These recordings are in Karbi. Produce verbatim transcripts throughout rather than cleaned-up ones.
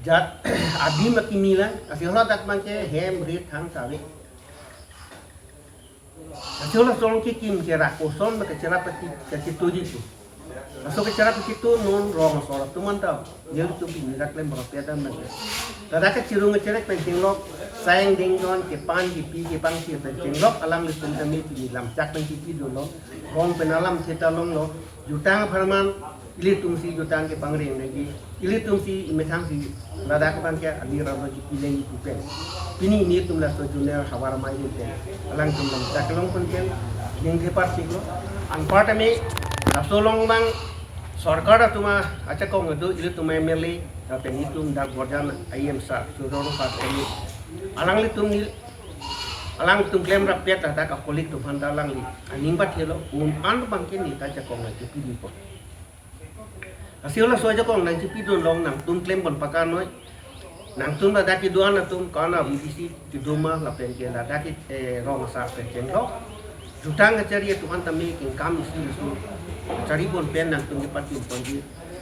Jat adim akimi lang, lasi haladak abangke hem rit thang save. Lasi hala song kekim ke ra koson ma kacherap pati kachitudi tu. Laso kacherap kachitu non rong asor atum anta. Nelitum pini dak klem berapa ada mana. Ladak kachirung kacherek pen chenglok, sang dengdon, kepan kepi kepangsi pen chenglok, alanglitum tame pini lamchak pen kepi dolo, rong pen alam seta longlo, jutang apharman, ilitum si jutang kepangreng lagi, ilitum si imethang si ladak abangke alir arlo kepi lagi pu pen. Pini nelitum laso junior havar mai pen, alangtum lamchak kelong pen pen, ningthepar siklo, anpar tame, laso along abang, sorkar atum ajakong kedo ilitum M L A, lapen itum dak Borjan I M sir, Suron Party, alanglitum ni, alangtum klem rapet ladak akolik atum aphanta alangli aning pathelo, un an abangke neta ajakong nangchepidunpo. Lasi laso ajakong nangchepidun along nangtum klem pon pakar noi. Nangtum ladak kedo-an atum kana V D C kedo ma lapen ke ladak ke, eh, rong asar pen chenglok. Jutang kachari atum an tame kengkam isi laso chari pon pen nangtum kepachun ponji,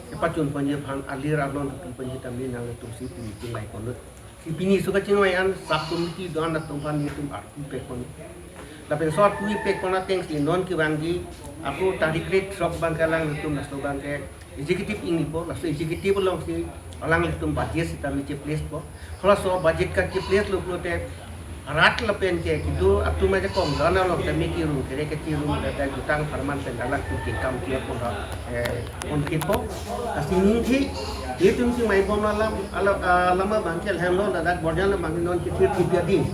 kepachun ponji aphan alir arlo kepi ponji tame nangtum si pini chinglai pon noi. Si pini laso kachingvai an sub committee do-an atum aphan nelitum arpu pek pon. Lapen laso arpu pek pon ateng si non kevangji ako tarik rit sok abangke alanglitum laso abangke executive ingnipo, laso executive along si alanglitum budget sitame cheplace po. Halaso budget kacheplace lo pulote rat lapen ke kedo atum ajakong do-an along tame kirung kere kachirung ladak jutang apharman pen alangtum kengkam kiya pon, eh, pon kitpo. Lasi ningthi, itum si mai pon alam, alam, ah, alam abangke lahenlo ladak Borjan abangke non kithir thip adim.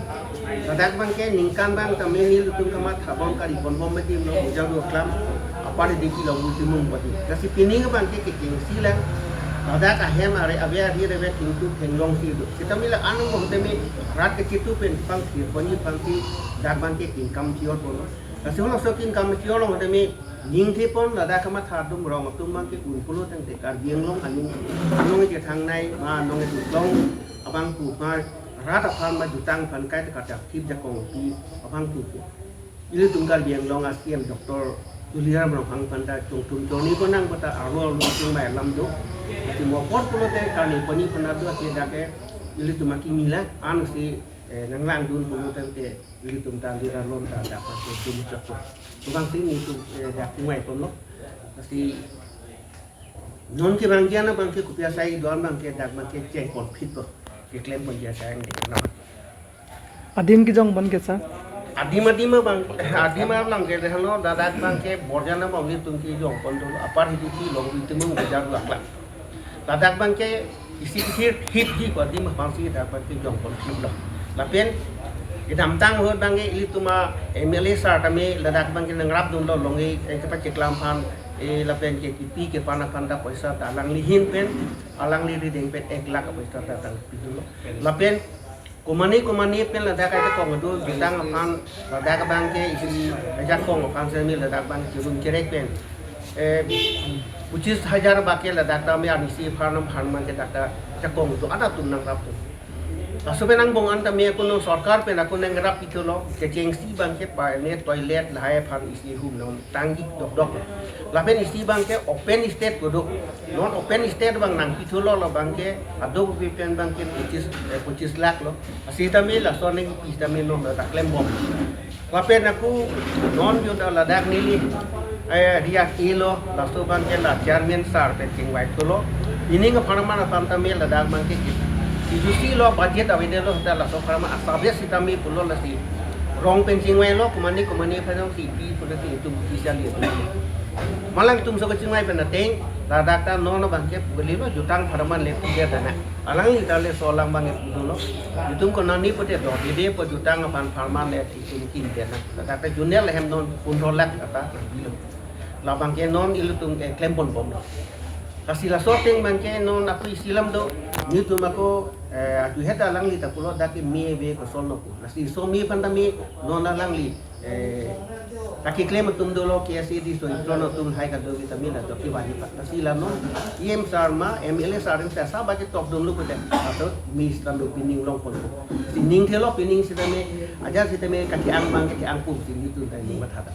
Ladak abangke ningkan abang tame nelitum kamatha bom kari pon bom adim lo, uja do klam, apar di kilo buti mung pati. Lasi pining abangke kekeng silang, ladak ahem are ave ari ave tingtu thenglong si do. Sitame la anung bom tame rat kachitu pen pangthir ponji pangsi dak abangke kengkam chior pon. Lasi halaso kengkam chior along tame ningthi pon ladak kamatha atum rong atum abangke un pulo tangte Karbi Anglong aning, anong ejethang nai ma anong ejetlong abang pu ma rat aphan ma jutang aphan kaita kachak thip jakong pi abang pu pu. Ilitum Karbi Anglong a C M Doctor Tuliram Ronghang aphanta chongtum chongni ko nang kota arlo arlo chingvai alam do. Ati mo apor pulote karni pani aphanta do ati dake ilitum akimi lang an si, eh, nanglangdun pulo tangte ilitum ta alir arlo ta dak paso dum chakpo. Abang si nelitum, eh, dak chingvai ponlo. Lasi non kevangji an abangke kopi asai do-an abangke dak abangke cheng pon phit po. Keklem ponji asai an dek nama. Adim kejong abangke sa? Adim adim abang, adim abangke dehano ladak abangke Borjan abang nelitum kejong pon dolo, apar hidupi long itum mung bejar dua klak. Ladak abangke isi kithir thip di ko adim aphansi dak abangke jong pon thip lo. Lapen kedamtang ahut abangke ilitum a M L A sir tame ladak abangke nangrapdunlo long e, eh, kepacheklam aphan, eh, lapen ke kepi kepan aphanta poisa ta alangli ahin pen, alangli rideng pen ek lakh poisa ta tangpidunlo. Lapen komane komane pen ladak ajakong do jutang aphan ladak abangke isi ajakong aphan semi ladak abang chirung cherek pen, eh, pochis hajar abangke ladak tame anisi aphan aphan abangke dak ta ajakong do ada atum nangrap do. Laso pen angbong an tame ako non sorkar pen ako nangrap pithulo, kechengsi abangke pa ne toilet lahai aphan isi room non tanggi dokdok. Lapen isi abangke open stage kedo. Non open stage abang nangpithulo, lo abangke aduk pen abangke pochis, eh, pochis lakh lo. Lasi tame laso nangpi tame non ta klem bom. Lapen ako non jota ladak neli, eh, riak ilo, laso abangke la chairman sir pen chingvai thulo. Ining apharman aphan tame ladak abangke kit. Ijusi lo budget avedetlo ta laso apharman asabes sitame pulo lasi. Rong pen chingvailo, komane komane aphan si pi pulo si itum bisa lihat. Malang itum so kachingvai pen ateng, ladak ta non abangke pulilo jutang apharman le puja dana. Alangli ta le so alam abangke pudulo. Itum konani pute do, dede po jutang aphan apharman le itum kin dana. Ladak ta junior le hem non pundro lakh kata bilo. La abangke non ilitum, eh, klem pon bomlo. Lasi laso ateng abangke non ako isi alam do, nelitum ako, eh, atu heta alangli ta pulo dak ke me ave kosonlo pu. Lasi so me aphan tame non alangli, eh, ta keklem atum dolo K S A D so itron atum hai kado vitamin atau kevangji pa. Lasi la non E M sir ma, M L A sir ma sa abangke tokdunlo pute. Atau me sitame pining long pon. Pining thelo pining sitame, ajar sitame kaki ang abang kaki ang pum si nelitum ta ning matha ta.